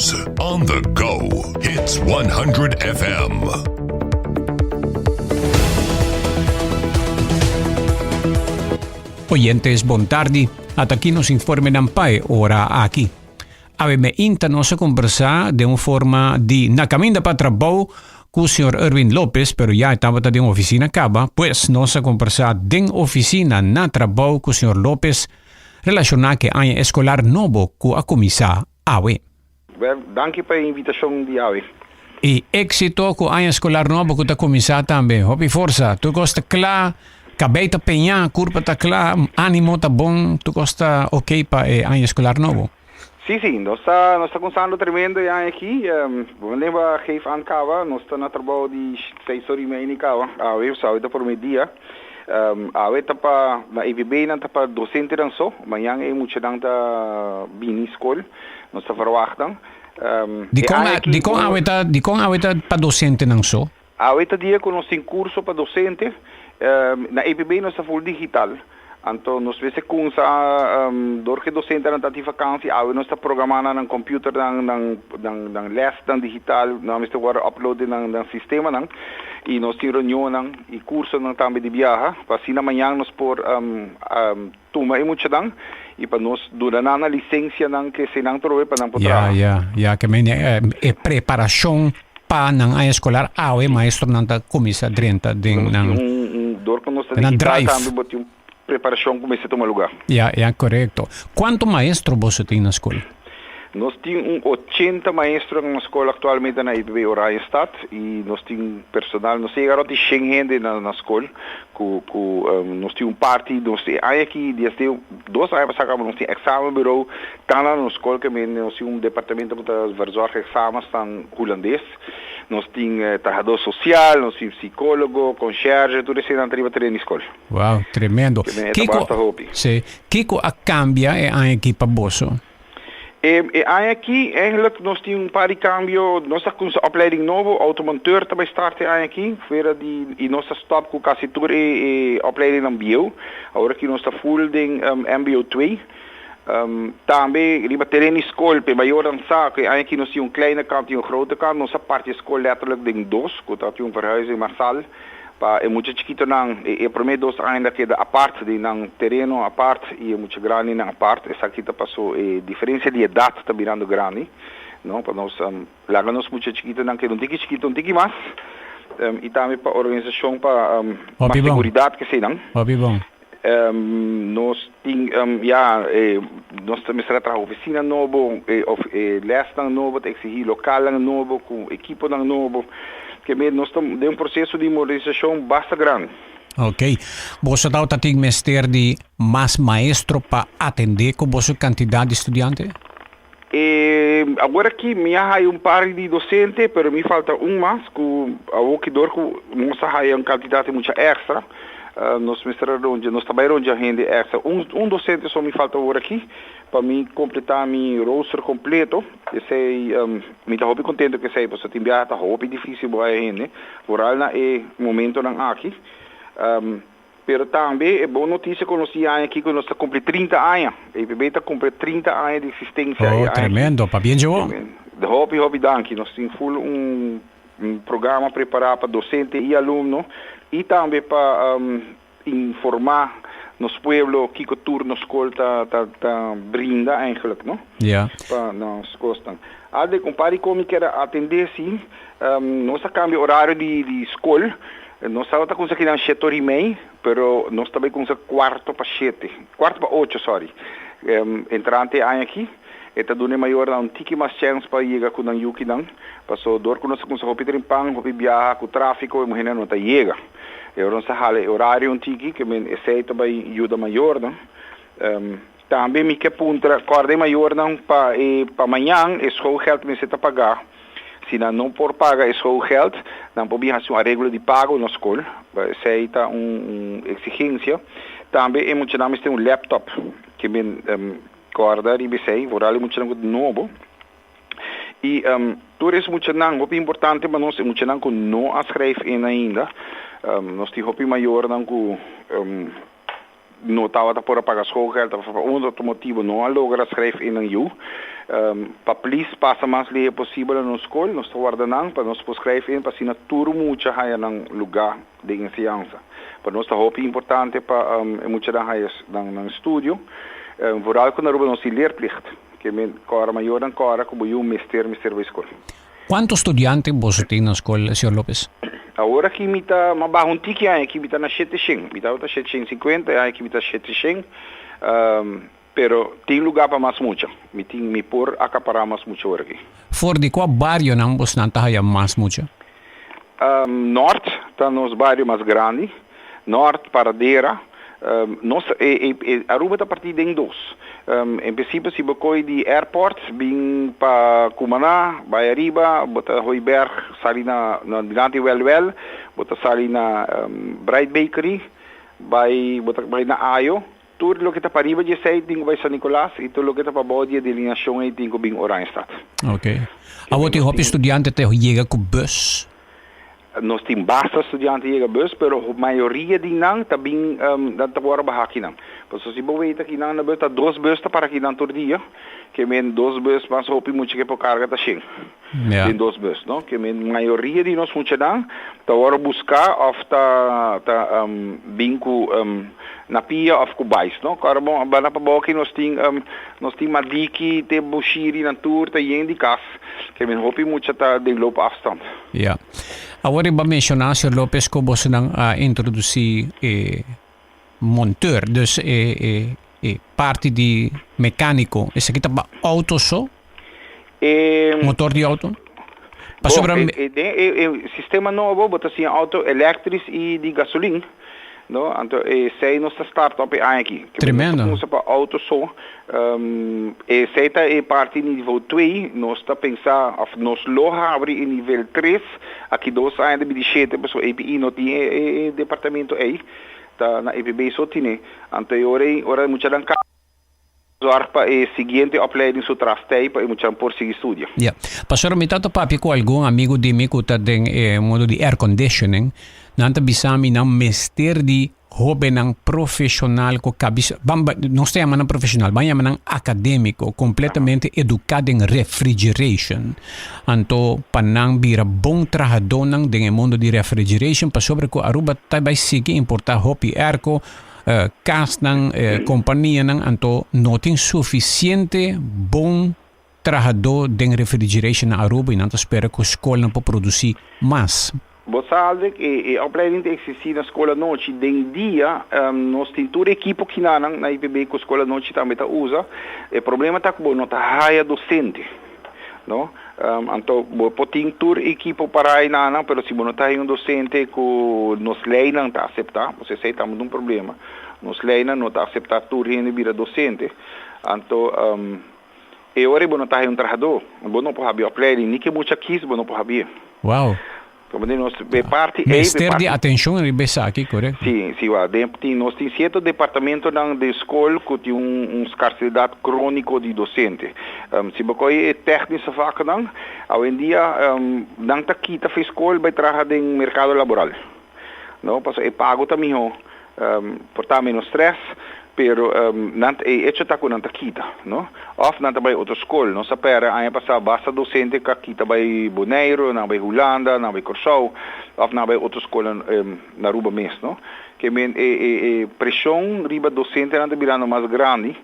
news on the go. Hits 100 FM. Oyentes, bon tardi. Ata aki nos informenan pa e ora aki. Awe meinta nos a kombersá den un forma di na kaminda pa trabou ku señor Erwin Lopez, pero ya e tabata den ofisina kaba, pues nos a kombersá den ofisina na trabou ku señor Lopez relashoná ku e aña eskolar nobo ku a kuminsá awe. Wel, danki pa e invitashon di awe. I éksito ku aña eskolar nobo ku ta kuminsá tambe. Hopi forsa. Tur kos ta kla, kabei ta peñá, kurpa ta kla, ánimo ta bon, tur kos ta oké pa e aña eskolar nobo. Sí, sí, nos ta nos ta kuminsando tremendo e aña aki. Bo leba geef aan kaba, nos ta na trabou di seis ora i mei ni kaba. Awe, awe ta promé dia. Awe ta pa na EVB nan ta pa dosentenan so, mañan e muchanan ta bini skol. Nos ta verwacht nan. Dikon dikon awe ta dikon awe ta pa dosentenan so? Awe ta dia ku nos tin kurso pa dosente. Na EPB nos ta full digital. Anto nos mester kunsa dor ku e dosentenan ta tin vakansi awe nos ta programa nan nan computernan nan nan nan lèsnan digital nan mester wòrdu upload den nan nan sistemanan i nos tin reunionnan i kursonan tambe di biaha pa asina mañan nos por Tuma e muchanan y pa nos duna nan nan licencianan ke si nan trobe pa nan por Ya, traha. ya, ya ke men e preparacion pa nan aña escolar awe maestronan ta cuminsa drenta den Nos nan tin un, un dor cu nos ta den nan digital drive. tambe bo tin un preparacion cu mester tuma lugar. Ya, ya, corecto. Cuanto maestro boso tin na scol? Nos tin un ochenta maestro na scol actualmente na EPB Oranjestad y nos tin personal, nos ta yega rond di shen hende na na scol cu cu nos tin un parti, nos e aña aki desde dos aña pasa caba nos tin examenbureau tan na nos scol ke men nos tin un departamento cu ta verzorg examensnan Hulandes, nos tin trahador social, nos tin psicologo, conciërge, tur eseinan ta riba tereno di scol. Wow, tremendo. Ke men e ta Kico, basta hopi. si, kico a cambia e aña aki pa boso? E e aña aki eigenlijk nos tin un par di cambio, nos ta cuminsa opleiding nobo, automonteur ta bay start e aña aki, fuera di y nos ta stop cu casi tur e e opleidingnan bieu, awor aki nos ta full den mbo twee. Tambe riba tereno di scol p'e mayornan sa cu e aña aki nos tin un kleine kant y un grote kant, nos a parti e scol letterlijk den dos, cu ta tin un verhuizing masal. Pa e mucha chikitonan, e promé dos aña ta keda apart di nan tereno apart i e mucha grandinan apart. Esaki ta paso e diferensia di edat ta birando grandi, no? Pa nos laga nos mucha chikitonan keda un tiki chikito, un tiki mas, i tambe pa organisashon pa mas Hopi bon. seguridat keseinan. Hopi bon. Nos tin, ya, nos ta mester a traha ofisina nobo, of e lèsnan nobo ta eksihí lokalnan nobo ku ekiponan nobo. Ke mei nos ta den un proseso di modernisashon basta grandi. Ok. Boso tabata tin mester di mas maestro pa atendé ku boso kantidat di studiante? E awor aki mi a haya un par di docente, pero mi falta un mas cu awor ki dor cu nos a haya un cantidad di mucha extra, nos mester a rondia, nos ta bay rondia hende extra. Un un docente so mi falta awor aki pa mi completa mi rooster completo. Esey mi ta hopi contento cu esey pasobra tin biaha ta hopi dificil bo haya hende, vooral na e momentonan aki. Pero tambe e bon notisia ku nos tin aña aki ku nos ta kumpli 30 aña. EPB ta kumpli 30 aña di eksistensia e Oh, aña aki. tremendo. Pabien dje bo. Hopi, hopi danki. Nos tin ful un programa prepará pa dosente i alumno i tambe pa informá nos pueblo kiko tur nos skol ta ta ta brinda eigenlijk, no? Ja. Pa nos kosnan. Alde, un par di kon mi kier a atendé si. Nos a kambia orario di di skol. Nos tabata kumsa kinan shete ora i mei, pero nos ta bai kumsa kuarto pa shete, kuarto pa ocho, sorry. Entrante e aña aki, e ta duna e mayornan un tiki mas chèns pa yega ku nan yukinan, paso dor ku nos ta kumsa hopi trimpan, hopi biaha ku tráfiko, e muhernan no ta yega. E ora nos ta hala e orario un tiki, ke men esei ta bai yuda mayornan. Tambe mi ke puntra, kòrda e mayornan pa e pa mañan e schoolgeld mester ta pagá. Si nan no por paga e schoolgeld, nan por bin hasi un areglo di pago na skol. Esei ta un eksigensia. Tambe e muchanan mester un laptop. Ke men kòrda riba esei, vooral e muchanan ku ta nobo. I tur es muchanan, hopi importante pa nos, e muchanan ku no a skrijf in ainda. Nos tin hopi mayornan ku. no tabata por a paga schoolgeld of pa un otro motibo no a logra schrijf in nan yu, pa please pasa mas lihe posibel na nos skol. Nos ta warda nan pa nos por schrijf in pa asina tur mucha haya nan luga den enseñansa. Pa nos ta hopi importante pa e muchanan haya nan estudio, vooral ku na Aruba nos tin leerplicht, ke men kòrda mayornan kòrda ku bo yu mester mester bai skol. Kuantu studiante boso tin na skol, señor Lopez? Awor aki mi ta mas baho un tiki aña aki mi ta na shete shen. Mi tabata shete shen sinkuenta, e aña aki mi ta shete shen. Pero tin luga pa mas mucha. Mi tin mi por akapará mas mucha ora aki. For di kua barionan bosnan ta haya mas mucha? Nort ta nos bario mas grandi. Nort, Paradera. Nos e e Aruba ta partí den dos. En prinsipio si bo koi di airport bin pa Cumaná bai ariba bo ta Hooiberg sali na na dilanti Wel Wel bo ta sali na Bright Bakery bai bo ta bai na Ayo. Tur loke ta pariba di esei tin ku bai San Nicolas i tur loke ta pabou di e delineashon ei tin ku bin Oranjestad. Ok. Awor tin hopi studiante ta yega ku bus? Nos tin basta studiante yega bus, pero mayoria di nan ta bin nan ta wòrdu baha akinan. Pasobra si bo weta akinan na bus ta dos bus ta para akinan tur dia, ke men dos bus mas hopi mucha ke por karga ta shen den dos bus, no? Ke men mayoria di nos muchanan ta wòrdu buska òf ta ta bin ku Na pia of ku bais no. Kòrda bon banda pa bou aki nos tin nos tin Madiki te Bushiri nan tur ta yen di kas ke men hopi mucha ta den loop afstand. Ya. Awor riba menshoná señor Lopez ku bosonan a introdusí e monteur, dus e e e parti di mekániko, esaki ta pa outo so? E Motor di outo? Bon, Pasobra e e den e e sistema nobo bo ta siña outo elektris i di gasolin, no? Anto esei nos ta start op e aña aki. Ke men nos ta Tremendo. kumsa pa outo so. Esei ta e parti nivel twee. Nos ta pensa òf nos lo habri e nivel tres aki dos aña den binti shete pasobra APE no tin e e e departamento ei. Ta na EPB so tine. Anto e ora ei ora e muchanan kaba. Zorg pa e siguiente opleiding su tras tei pa e muchanan por sigui studia. Ya. Pastor, mi ta ta papia ku algun amigu di mi ku ta den e mundo di air conditioning. Nan ta bisa mi nan mester di hobennan profesional ku kabis, ban ba, nos ta yama nan profesional, ban yama nan akademiko, kompletamente eduká den refrigeration. Anto pa nan bira bon trahadónan den e mundo di refrigeration pasobra ku Aruba ta bai sigui importá hopi airco, kasnan, kompanianan, anto no tin sufisiente bon trahadó den refrigeration na Aruba i nan ta spera ku skolnan por produsí mas. Bo sa Aldrich, e opleiding ta eksistí na skol anochi. Den dia nos tin tur ekipo kinanan na IPB ku skol anochi tambe ta usa. E problema ta ku bo no ta haya dosente. No? Anto bo por tin tur ekipo para enanan, pero si bo no ta hay un docente cu nos leynan ta acepta, pues esey ta un problema. Nos leynan no ta acepta tur hende bira docente. Anto e ora bo no ta hay un trahador, bo no por habi opleiding, ni ke mucha kies bo no por habié. Wow. Como di nos e parti ei, e Mester di parti atencion riba esaki, correcto? Sí, sí, wa. Den tin nos tin cierto departamentonan den scol cu tin un un scarcedad cronico di docente. Si bo coge e technische vaknan, awendia nan ta kita for e scol bay traha den mercado laboral. No, pasobra e pago ta miho, por ta menos stress, pero nan e hecho ta cu nan ta kita, no? Of nan ta bay otro scol. Nos a perde aña pasa basta docente cu a kita bay Bonaire, nan a bay Hulanda, nan a bay Corsou, of nan a bay otro scolnan na Aruba mes, no? Ke men e e e presion riba docentenan ta birando mas grandi,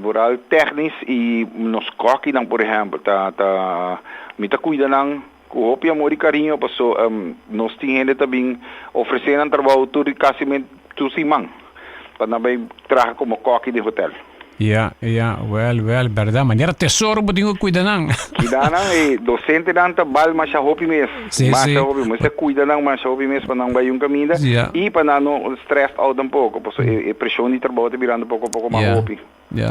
vooral technisch y nos kokinan por ehempel ta ta mi ta cuida nan Ku hopi amor i kariño paso nos tin hende ta bin ofresé nan trabou tur kasi tur siman pa nan bai traha komo kòki den hotèl. Ya, ya, wèl, wèl, bèrdat. Manera tesoro bo tin ku kuida nan. Kuida nan, e dosentenan ta bal masha hopi mes. Sí, Masha sí. hopi. Mester kuida nan masha hopi mes pa nan bai un kaminda Ya. i pa nan no stress out tampoko, paso e preshon di trabou ta birando poko poko mas Ya. hopi. Ja.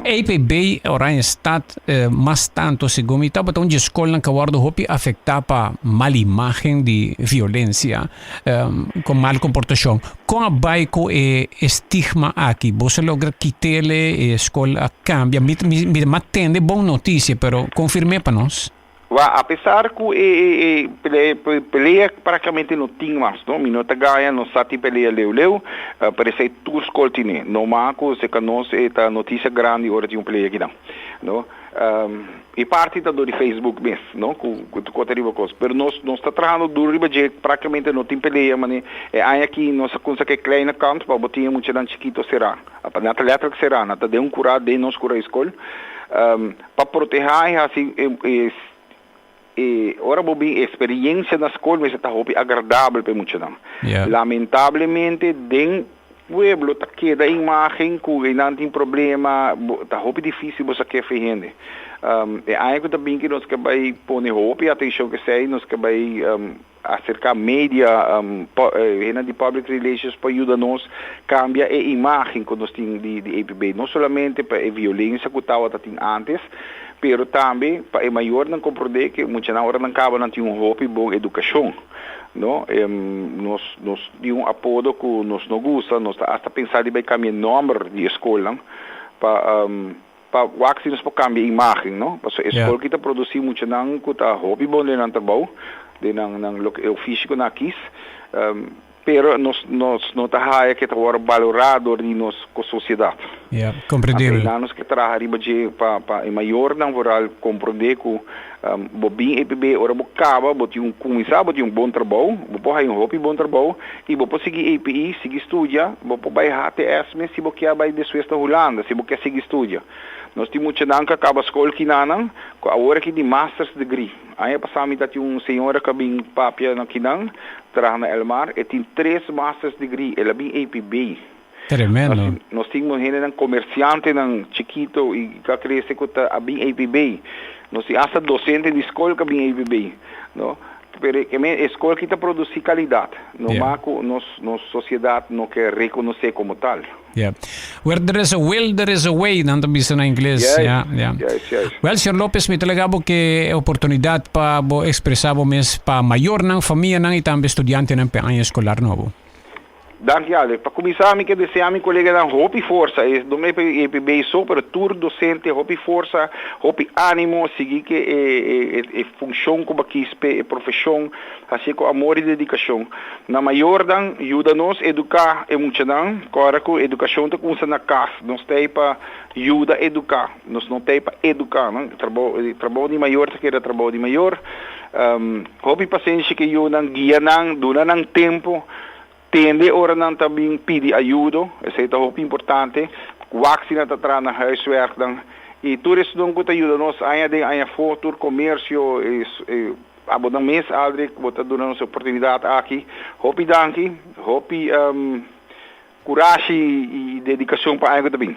EPB Oranjestad mas tanto segun mi tabata un dje skolnan ku a wòrdu hopi afektá pa mal imágen di violensia ku mal komportashon. Kon a bai ku e estigma aki? Boso a logra kit'el? E skol a kambia? Mi mi mi a tende bon notisia pero konfirm'é pa nos. Wa, apesar ku e e e pelea praktikamente no tin mas, no? Mi no ta gaya, no sa tin pelea leu leu, pero esei tur skol tine. No mas ku serka nos e ta notisia grandi ora tin un pelea kinan, no? E parti ta dor di Facebook mes, no? Ku ku ta kota riba kos. Pero nos nos ta trahando duro riba dje, praktikamente no tin pelea, mane e aña aki nos a kumsa ku e kleine kant pa bo tin e muchanan chikito será. Nan ta letterlijk será, nan ta den un kurá den nos kurá di skol. Pa protehá i hasi e e ora bo bin experiencia na skol mester ta hopi agradabel pa e muchanan. Lamentablemente den pueblo ta keda e imagen ku einan tin problema, bo ta hopi dificil bo sa kefe hende. E aña ku ta bin ki nos ke bai pone hopi atencion ku esei, nos ke bai Aserká media, hendenan di public relations pa yuda nos kambia e imágen ku nos tin di APB. No solamente pa e violensia ku tabata tin ántes, pero tambe pa e mayornan komprondé ku e muchanan ora nan kaba nan tin un hopi bon edukashon, no. Nos nos tin un apodo ku nos no gusta, nos ta asta pensa di bai kambia e nòmber di e skolnan pa Pa wak si nos por cambia imagen, no? Pasobra e scol ki ta produci muchanan cu ta hopi bon den nan trabou, den nan nan loke e ofishi cu nan a kies, pero nos nos no ta haya ke ta worde balora dor di nos sociedad. Ya, comprendibel. Anto einan nos ke traha riba dje pa pa e mayornan vooral comprende cu bo bin EPB ora bo caba bo tin un cuminsa bo tin un bon trabou, bo por haya un hopi bon trabou y bo por sigui EPI, sigui studia, bo por bay HTS mes si bo kier bay despues na Hulanda si bo kier sigui studia. Nos tin muchanan cu a caba scol kinanan cu awor aki tin masters degree. Aña pasa mi ta tin un señora cu a bin papia na kinan, traha na Elmar, e tin tres masters degree, el a bin EPB. Tremendo. Nos tin hendenan comerciantenan chikito y cu a crece cu ta a bin EPB. Nos tin hasta docente di scol cu a bin EPB, no. Pero e me e scol aki ta produci calidad, no mas cu nos nos sociedad no ke reconoce como tal. Yeah. Where there is a will, there is a way, nan ta bisa na ingles. Yes, Yeah, yeah. yes, yes. Well, señor Lopez, mi ta laga bo ke e oportunidad pa bo expresa bo mes pa mayornan, famianan y tambe studiantenan p'e aña escolar nobo. Danki Alex. Pa kuminsá mi ke deseá mi koleganan hopi forsa, e no me EPB so pero tur dosente hopi forsa, hopi ánimo, sigui ke e e e funshon ku bo a kis p'e e profeshon, hasié ku amor i dedikashon. Na mayornan yuda nos eduká e muchanan, kòrda ku edukashon ta kuminsá na kas, nos ta ei pa yuda eduká, nos no ta ei pa eduká, no. Trabou trabou di mayor ta keda trabou di mayor. Hopi pasenshi ku e yunan, guia nan, duna nan tempu. Tende ora nan ta bin pidi ayudo, esei ta hopi importante. Wak si nan ta traha na huiswerknan y tur esnan cu ta yuda nos aña den aña afo, tur comercio, abo nan mes Aldrich bo ta duna nos e oportunidad aki. Hopi danki, hopi curashi y dedicacion pa aña cu ta bin.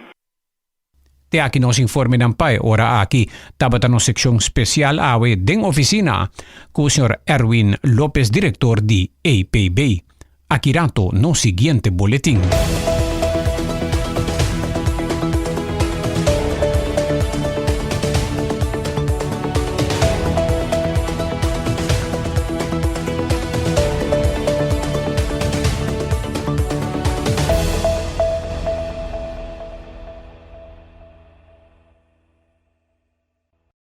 Te aki nos informenan pa e ora aki. Tabata nos sekshon spesial awe den ofisina ku señor Erwin Lopez direktor di EPB. Aki rato nos siguiente boletin.